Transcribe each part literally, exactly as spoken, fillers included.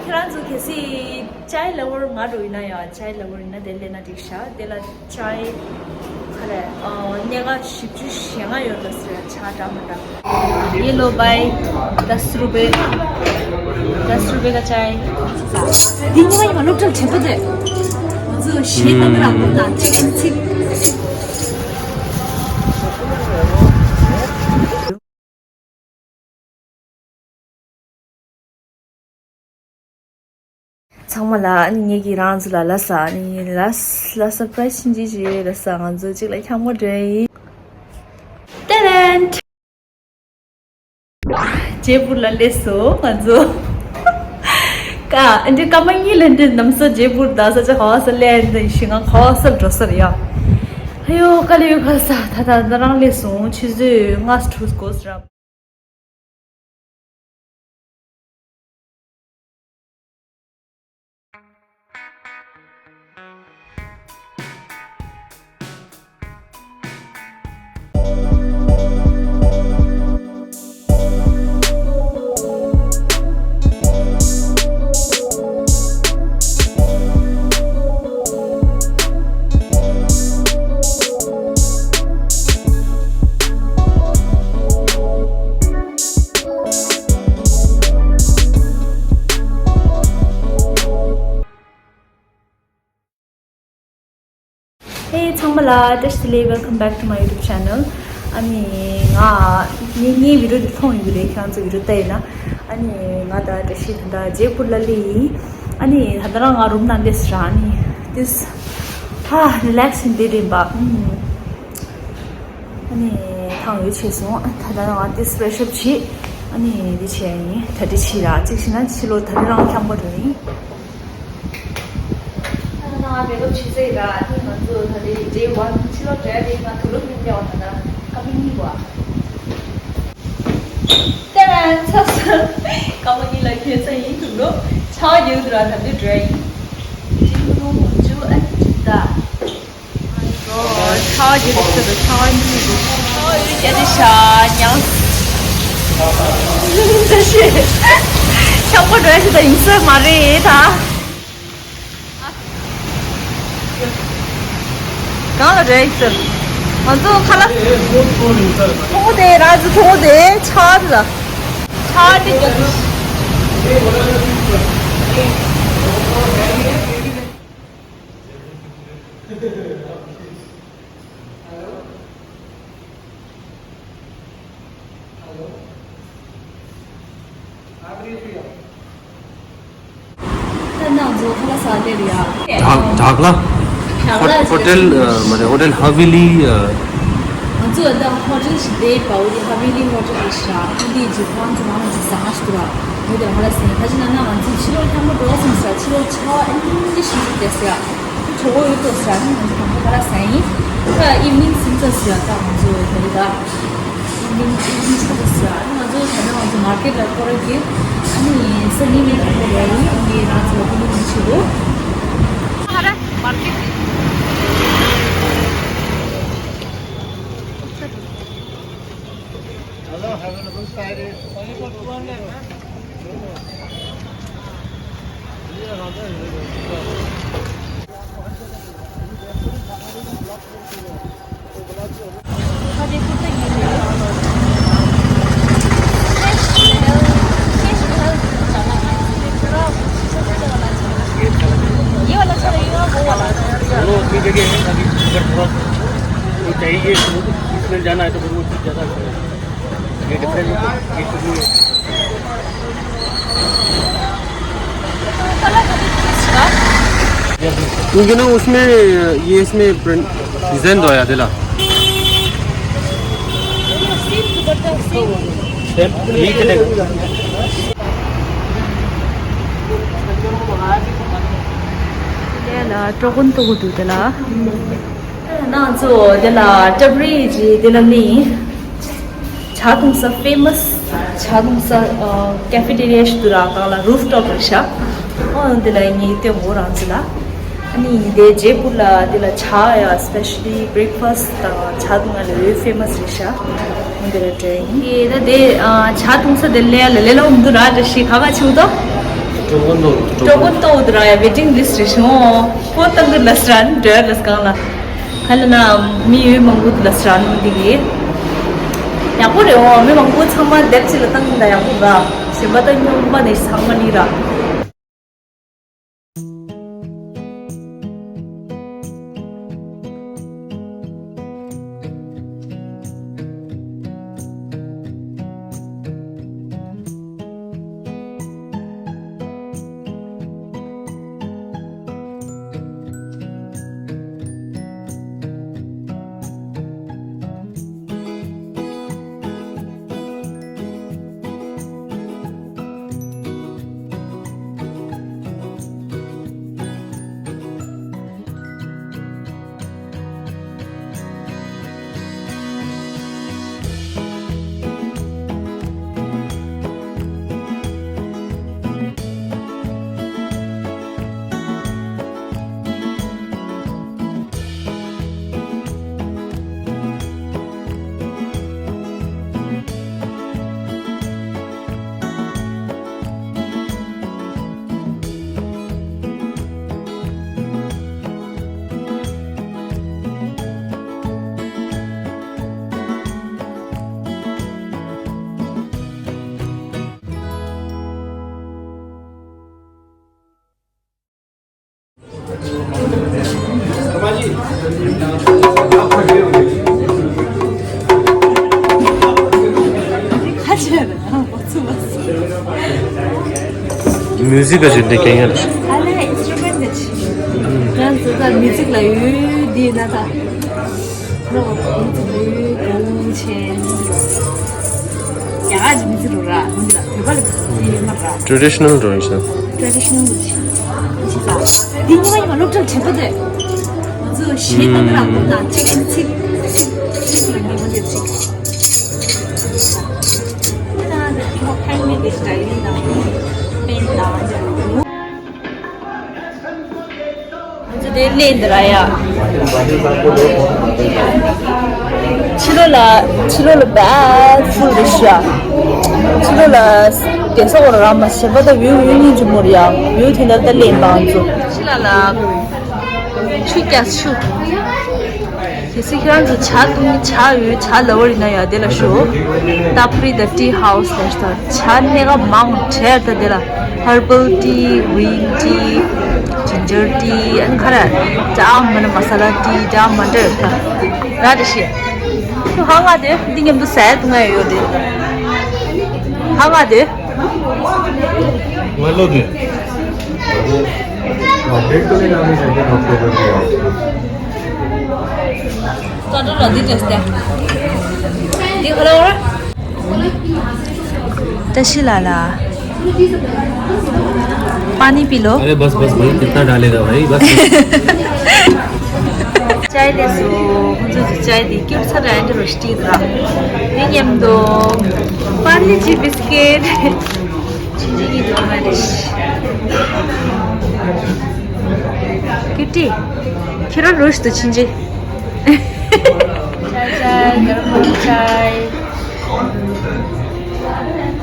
ཁྱེད་རང་ཚོ་གལ་སྲིད་ཅའི་ལ་བར་ང་འགྲོ་ཡིན་ན་ཡང་ཅའི་ལ་བར་ཡིན་ན་དེ་ལེན་ན་འགྲིག་ཤག་དེ་ལ་ཅའི་ག་རེ་ཨ་སྣེ་ཁ་བཞི་བཅུ་ཞེ་ལྔ་ཡོད་ལ་ཟེར་ཡ་ཆ་འདྲ་མི་འདྲ། ये लो भाई, दस रुपए, दस रुपए का चाय। འདི་ཉི་མ་ཉི་མ་སློབ་གྲྭར་དྲན་པ་དེ། ང་ཚོ་གཞས་བཏང་གི་རང་དང་ཅི་ལེན་ཚིག་ཚང་མ་ལ་ཨ་ནི་ངེད་ཀྱིས་རང་ཚོ་ལ་ལ་ས་ཨ་ནི་ལ་ལ་སར་པ་རའི་སི་ཆིན་ཅི་ཅི་ལ་ས་ང་ཚོ་གཅིག་ལ་འཁྱམ་པོ་འདྲ་ཡིན། ཏེ་རན། ཇེ་པུར་ལ་སླེབས་སོང་ང་ཚོ། ཀ་ཨ་འདྲི་ཀ་མ་གཉིས་ལ་འདྲི་ནམ་ས་ཇེ་པུར་ད་ས་ཆ་ག་བ་ས་སླེབས་འདི་ཤི་ང་ག་བ་སར་འགྲོ་སར་ཡ། ཧ་ཡོ་ཀ་ལེ་ཡོ་ཁ་ས་ད་ད་ད་རང་སླེབས་སོང་ཆུ་ཚོད་ལྔ་དྲུག་དགོས་ར། Hey ཚང་མ་ལ་བཀྲ་ཤིས་བདེ་ལེགས། Welcome back to my YouTube channel. ཨ་ནི་ང་ངའི་ངའི་བི་ཌིའོ་འདི་མཐོང་ཡོད་ཀྱི་རེད། ཁྱེད་རང་ཚོ་བི་ཌིའོ་ལྟ་ཡིན་ན། ཨ་ནི་ང་ད་བཀྲ་ཤིས་ད་ལྟ་ཇེ་པུར་ལ་སླེབས་ཡིན། ཨ་ནི་ད་ལྟ་རང་ང་རུམ་ནང་སླེབས་སོང་ར། ཨ་ནི་this ཧ་relaxing day རེད་པ། ཨ་ནི་ཐང་ཡོད་བྱས་སོང་། ད་ལྟ་ང་this fresh up བྱེད། ཨ་ནི་འདི་བྱས་ཡིན། ད་འདི་བྱེད་ར་གཅིག་བྱས་ན་ཕྱི་ལོགས་ད་ལྟ་རང་འཁྱམ་པོ་འགྲོ་ཡིན། ད་ང་མེ་ལོ་ཆུ་ཚོད་ར་ཨ་ནི་ང་ཚོ་ད་ལྟའི་day one ཕྱི་ལོགས་འགྲོ་ཡ་རེད། ང་དུ་ལོ་ཉིན་ལས་འོང་ད་ན་ཀ་མི་གཉིས་པ། ཏེ་རན་ཚ་ཚ་ཀ་མི་གཉིས་ལ་ཁྱོད་ཚ་ཡིན་དུ་ལོ་ཆ་བ་རྒྱག་དུ་ར་ད་འདི་འགྲོ་ཡ་ཡིན། ཅིང་ཀྲུང་མུ་ཅུ་ཨན་ཅི་ད། ཆ་བ་རྒྱག་དུ་ཆ་བ་གཉིས་རུ་ཆ་བ་ཡོད་རྒྱ་དེ་ཤ་ཉང་། འདི་ཤེས། ཆང་པོ་འགྲོ་ཡ་ཞིག་ད་ཡིན་ས་མ་རེད་ད། གང་ལ་རེད་ཟེར། ང་ཚོ་ཁ་ལག་ཁོང་དེ་ར་ཟི་ཁོང་དེ་ཆ་ལ། ཆ་དེ་རྒྱབ། ད་ནང་ཚོ་ཁ་ལག་ཟ་སླེབས་ཡ། ཌག་ཌག་ལ། ཌག་ལ་ཧོ- ཧོ་ཊེལ་ཨ་མ་རེད། ཧོ་ཊེལ་ཧ་ཝི་ལི་ཨ། ང་ཚོ་ད་ཧོ་ཊེལ་ཞིག་བསྡད་པ་འོ་དེ་ཧ་ཝི་ལི་ཧོ་ཊེལ་ཞིག་ཨ་འདི་ཇི་པན་ཚོ་ནང་ལ་ཟ་ང་ཞིག་འདུག་ར། འོ་དེ་ཁ་ལག་ཟ་ཡིན། ད་ཅི་ན་ན་ང་ཚོ་ཕྱི་ལོགས་ལྷ་མོ་འགྲོ་སོང་ཟ་ཕྱི་ལོགས་ཆ་ཨ་འདི་ཞིག་བསྡད་ཟ་ཡ། གྲོད་ཁོག་ཡོད་དོ་ཟེར་ནི་ང་ཚོ་གང་ག་ག་ར་ཟ་ཡིན། ད་ཨི་ཝི་ནིང་སིམ་ཚ་ཟེར་ཡ་ད་ང་ཚོ་ད་རེད་ད། ཨི་ཝི་ནིང་ཨི་ཝི་ནིང་ཆ་ཚ་ཟེར་ཡ། ཨ་ནི་ང་ཚོ་ད་ནང་ང་ཚོ་མར་ཀེཊ་ལ་སྐོར་ར་གི། ཨ་ནི་སང་ཉིན་ནས་གང་ག་ར་ཡིན། ཨ་ནི་ང་ཚོ་ལ་ཀུ་ལུ་ཀུ་ལུ་བྱེད་དགོས། ཧ་ར་མར་ཀེཊ། ये वाला अच्छा लगेगा, वो वाला? दोनों अपनी जगह है, अभी अगर थोड़ा कोई चाहिए तो इसमें जाना है तो फिर वो चीज़ ज़्यादा अच्छा लगेगा। ये डिफरेंट है, ये कुछ नहीं है। क्योंकि ना उसमें ये इसमें प्रिंट डिजाइन तो आया दिला। ये चलेगा। དེ་ལ་ཀྲོ་ཀོན་ཏོ་གུ་དུ་དེ་ལ། ང་ཚོ་དེ་ལ་ཏྲ་བྲི་ཇི་དེ་ལ་ནི། ཇ་འཐུང་ས་ཕེ་མ་སི་ཇ་འཐུང་ས་ཨ་ཀེ་ཧྥེ་ཊེ་རི་ཡ་ཞིག་འདུག་ར། གང་ལ་རུབ་ཊོབ་རེད་ཤག་ཨོ་དེ་ལ་ངས་སྟོན་གོ་རང་ཚོ་ལ། ཨ་ནི་དེ་ཇེ་པུར་ལ་དེ་ལ་ཇ་ཡ་སི་པེ་ཤ་ལི་བྷི་རེག་ཕ་སི་དང་ཇ་འཐུང་ང་ལ་འོས་ཕེ་མ་སི་རེད་ཤག་ཨོ་དེ་ལ་འགྲོ་ཡིན། དེ་ད་དེ་ཨ་ཇ་འཐུང་ས་དེ་ལས་ལ་ལས་ལ་འོང་འདུག་ར། འདྲ་ཞིག་ག་ག་ཆུ་དོ། ཀྲོ་ཀོན་ཏོ་འདི་ར་ཡ་ཝེ་ཊིང་ལིསཊ་རེད་ཤོང་། ཁོ་ཏང་གི་ལ་སི་ར་ནི་འདྲ་ལ་སི་གང་ལ། ཧ་ལ་ན་མི་ཡོད་མང་པོ་འདི་ལ་སི་ར་ནི་འདི་གི། ཡག་པོ་རེད་འོ། མི་མང་པོ་ཚང་མ་དེབ་གཅིག་ལ་བཏང་ཡིན་ད་ཡག་པོ་ར། གཞན་པ་ད་སྨྱོན་པ་ནས་ཚང་མ་ནི་ར། མིའུ་ཟིག་ག་ཞིག་འདི་ཀན་ཡ་ལ་ཞིག་ཨ་ལས་ཨིན་སི་ཊུ་རུ་མེན་ཊི་ག་ཞིག་ང་ཚོ་ད་མིའུ་ཟིག་ལ་ཡོད་འདི་ན་ད། ཁོ་ཁོང་ཚོ་ལོ་གོང་ཆེན་ཡ་ག་ཅི་མི་ཚེ་རུ་ར་མི་ལ་བོད་པ་ལ་ཡོད་མ་ར། ཊེ་རི་ཌི་ཤི་ནལ་འགྲོ་ཡིན་ཤག་ཊེ་རི་ཌི་ཤི་ནལ་འདི་ཆི་ལ། འདི་ཉི་མ་ཉི་མ་སློབ་གྲྭར་བྱེད་པ་དེ། ང་ཚོ་གཞས་དང་ར་མོ་དང་ཅི་ལེན་ཚིག་ཚིག་ཚིག་ལ་ཉི་མ་དེ་ཚིག་ཁྱེད་རང་ཚོ་ཁ་མེད་དེ་ཞིག་ཡིན་དང་པེན་དང་། ང་ཚོ་དེ་ལེན་འདི་ར་ཡ། ཕྱི་ལོགས་ལ་ཕྱི་ལོགས་ལ་བད་ཕུལ་རེད་ཤག་ཕྱི་ལོགས་ལ་རྒྱལ་ས་འོ་ར་མ་ཞེ་པ་ད་འོད་འོད་སྙིང་རྗེ་མོ་རེད་ཡ། འོད་དེ་འདྲ་ད་ལེན་པ་ང་ཚོ། ཕྱི་ལ་ལ་ཆུ་རྒྱག་ཆུ། གལ་སྲིད་ཁྱེད་རང་ཚོ་ཇ་བཏུང་ཇ་ཡོད་ཇ་ལ་བ་རི་ན་ཡ་དེ་ལ་ཤོ། ཏ་པ་རི་ད་ཊི་ཧའུ་སི་ལ་ཤོ། ཇ་སྣེ་ཁ་མང་དྲགས་ད་དེ་ལ་ཧར་བལ་ཊི་གི་རིན་ཊི་ཇིན་ཇར་ཊི་ཨན་ཁ་ར་ཇ་མ་ན་མ་ས་ལ་ཊི་ཇ་མ་འདྲ་ཡོད་ད་ར་དེ་ཤི། ཁྱོད་ཧ་ང་དེ་འདི་མཉམ་དུ་ཟས་དུ་ང་ཡོད་དེ་ཧ་ང་དེ། ང་ལོ་དེ། ང་བེད་ཀ་ལེ་ན་མི་ཟ་གི་ནོ་ཁོ་བེད་ཀ་ལེ། ཀ་ཏོ་ལ་འདི་ཏེས་ཏེ། འདི་ཁ་ལ་བ། ཏ་ཤི་ལ་ལ། पानी पी लो। अरे बस बस भाई, कितना डालेगा भाई, बस बस। चाय ले सो। मुझे चाय दी क्यों सा रैंड रोस्टी था। ये यम दो पार्ले जी बिस्किट। ཁྱེད་ཀྱི་འདོད་མ་རེད། ཀུ་ཏི། ཁྱེད་རང་རོ་ཞིག་ཏུ་ཕྱིན་རྗེས། चाय चाय गरम गरम चाय।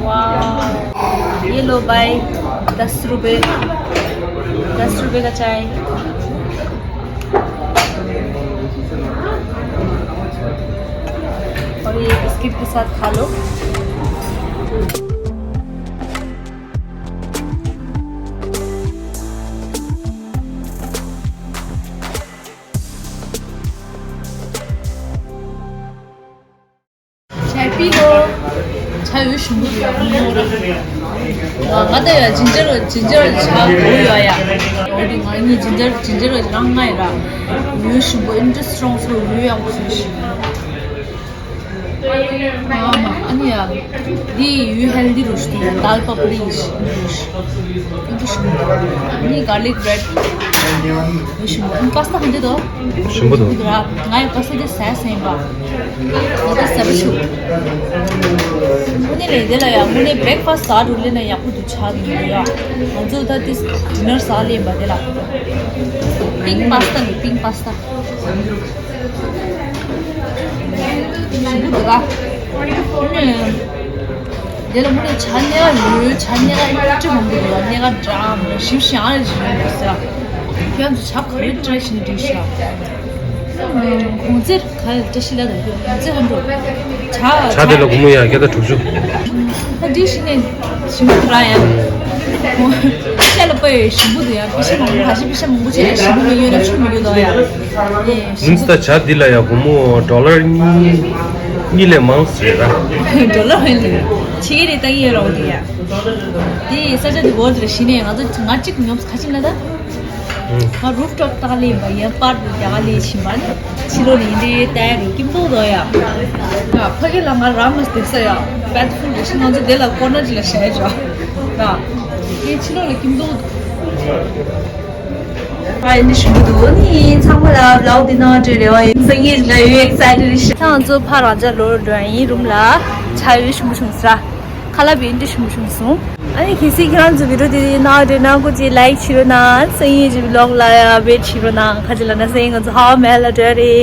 वाह। ये लो भाई, दस रुपए, दस रुपए का चाय। और ये बिस्किट के साथ खा लो। चाय पी लो। ཇ་འོད་ཞིམ་པོ་ཡོད། ང་ད་ཡ་ཇིན་ཇར་ཇིན་ཇར་ཇ་འོད་ཡོད་ཡ། འོ་དེ་ང་གཉིས་ཇིན་ཇར་ཇིན་ཇར་རང་ང་ཡི་ར། འོད་ཞིམ་པོ་ཨིན་ཊི་སི་ཊོང་སོ་འོད་ཡག་པོ་བཟོས་ཤིང་། ཨ་མ་ཨ་ནི་ཡ། འདི་ཡུ་ཧེལ་དི་རུ་ཤི་ཡ་དཱལ་པ་པུ་རི་ཡི་ཤི་རུ་ཤི། ཨིན་ཊི་སི་ཊོང་། ཨ་ནི་གར་ལིག་བྷི་རེཌ། འོད་ཞིམ་པོ། ཨ་ནི་པཱ་སྟ་ག་འདི་དོ། ཞིམ་པོ་འདུག་ང་ཡི་པཱ་སྟ་དེ་ཟས་ཟིན་པ། ང་ད་ཟ་བ་ཞུ། དངོས་གནས་ལས་དེ་ལ་ཡ་དངོས་གནས་བྷི་རེག་ཕ་སི་ཊི་ཟ་འགྲོ་ལེ་ན་ཡག་པོ་འདུག་ཆགས་འདུག་ཡ། ང་ཚོ་ད་དེ་ཌི་ནར་ཟ་ལེན་པ་དེ་ལ། པིང་པཱ་སྟ་ནི་པིང་པཱ་སྟ། ཞིམ་པོ་འདུག་ག་ཨ་ནི། དེ་ལ་མུ་ནས་ཇ་སྣ་ཡོད། ཇ་སྣ་ཡ་ཏྲི་མང་པོ་ཡོད། སྣ་ཡ་འདྲ་མ་ཞིབ་ཞིང་ཨ་ཞིག་ཡོད་ཟེར། ཁྱོད་ཚོ་ཇ་ག་རེ་ཏྲི་ཞིག་འདི་ཤ། གོང་ཚེ་ག་ལ་ཏྲི་ཤི་ལ་དང་གོང་ཚེ་ཧམ་འགྲོ། ཇ་ཇ་དེ་ལ་སྒོར་མོ་ཡ་བརྒྱ་དང་དྲུག་ཅུ། ད་འདི་ཤི་ནས་ཞིམ་པོ་ར་ཡ། ཤ་ལ་པ་ཡོད་ཞིམ་པོ་འདུག་ཡ། པི་ཤ་མང་པོ་ཧ་ཤི་པི་ཤ་མང་པོ་བྱས་ཞིམ་པོ་མི་ཡོད་ན་ཆུ་མི་ཡོད་དོ་ཡ། ཨེ་ཞིམ་པོ། ད་ཇ་འདི་ལ་ཡ་སྒོར་མོ་ཌོ་ལར་གཉིས་གཉིས་ལས་མང་ཟེར་ར། ཌོ་ལར་ཧན་ལས་ཕྱི་རྒྱལ་ལས་ལྟ་གི་ཡོད་རོགས་དེ་ཡ། དེ་ས་ཆ་དེ་བོར་དེ་ལ་ཤི་ནས་ང་ཚོ་ང་གཅིག་ཉོབ་ཁ་ཆེ་ན་ད། ང་རུབ་ཊོབ་ཏག་ལས་པ་ཡན་པར་དུ་རྒྱ་གར་ལས་ཕྱིན་པ་ནི་ཕྱི་ལོགས་ནས་འདི་ལྟ་ཡ་རེད། ཀིམ་ཏོག་དོ་ཡ། ང་ཕ་གི་ལ་ང་ར་མ་སྟེ་ས་ཡ་པད་ཕུལ་རེ་ཤི། ང་ཚོ་དེ་ལ་ཀོ་ནར་ཅི་ལ་ཤ་ཡ་ཇོ། ང་དེ་ཕྱི་ལོགས་ལ་ཀིམ་ཏོག་ཨ་ཡིན་ཞུ་གི་འདུག་ནི་ཚང་མ་ལ་བློག་འདི་ནང་འདྲེ་རེ་བ་ཡིན། སང་ཉིན་ལ་ཡོད་ཨེག་སའི་ཊེཌ་རེད་ཤག་ང་ཚོ་ཕ་རང་ཅག་ལོར་འགྲོ་ཡ་ཡིན། རུམ་ལ་ཇ་ཡོད་ཞིམ་པོ་བྱུང་ཟེར། ཁ་ལག་བི་འདི་ཞིམ་པོ་བྱུང་སོང་། ཨ་ནི་གལ་སྲིད་ཁྱེད་རང་ཚོ་བི་ཌི་ཡོ་དེ་ནང་འདྲེ་ནང་ཀོ་ཅི་ལའིག་བྱེད་རོགས་གནང་། སང་ཉིན་གྱི་བློག་ལ་ཡ་ཝེ་ཊི་བྱེད་རོགས་གནང་། ཁ་ཅིག་ལ་ན་སང་ཉིན་ང་ཚོ་ཧ་མེ་ལ་འགྲོ་ཡ་རེད།